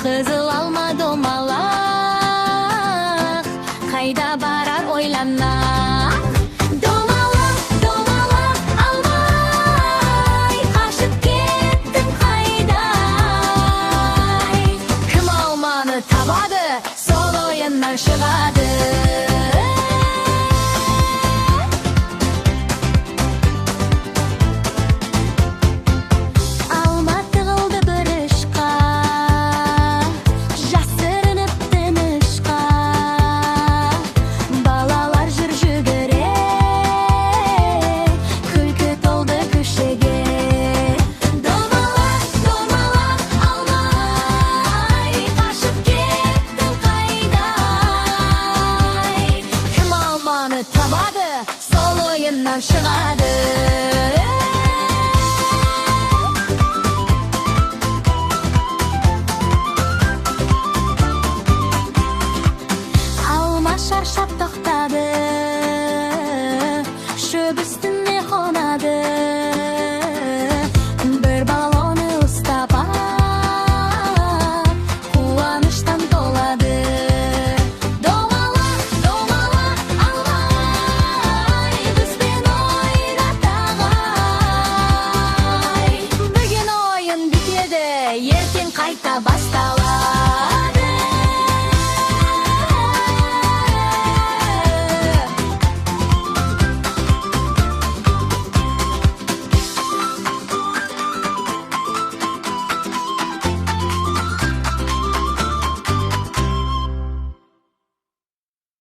Қызыл алма домалақ, қайда барар ойлана. Домалақ, домалақ алмай, қашып кеттің қайда? Кім алманы табады, сол ойыннан шығады. Алма тығылды бір ұшқа, жасырынып тынышқа. Балалар жүр жүгіре, күлкі толды көшеге. Домалақ, домалақ алмай, қашып кеттің қайда? Кім алманы табады, сол ойыннан шығады. Алма шаршап тоқтады, шөп үстіне қонады. Бір баланы ұстап ап, қуаныштан толады. Домалақ, домалақ алмай, бізбен ойна тағай. Бүгін ойын бітеді, ертең қайта басталады.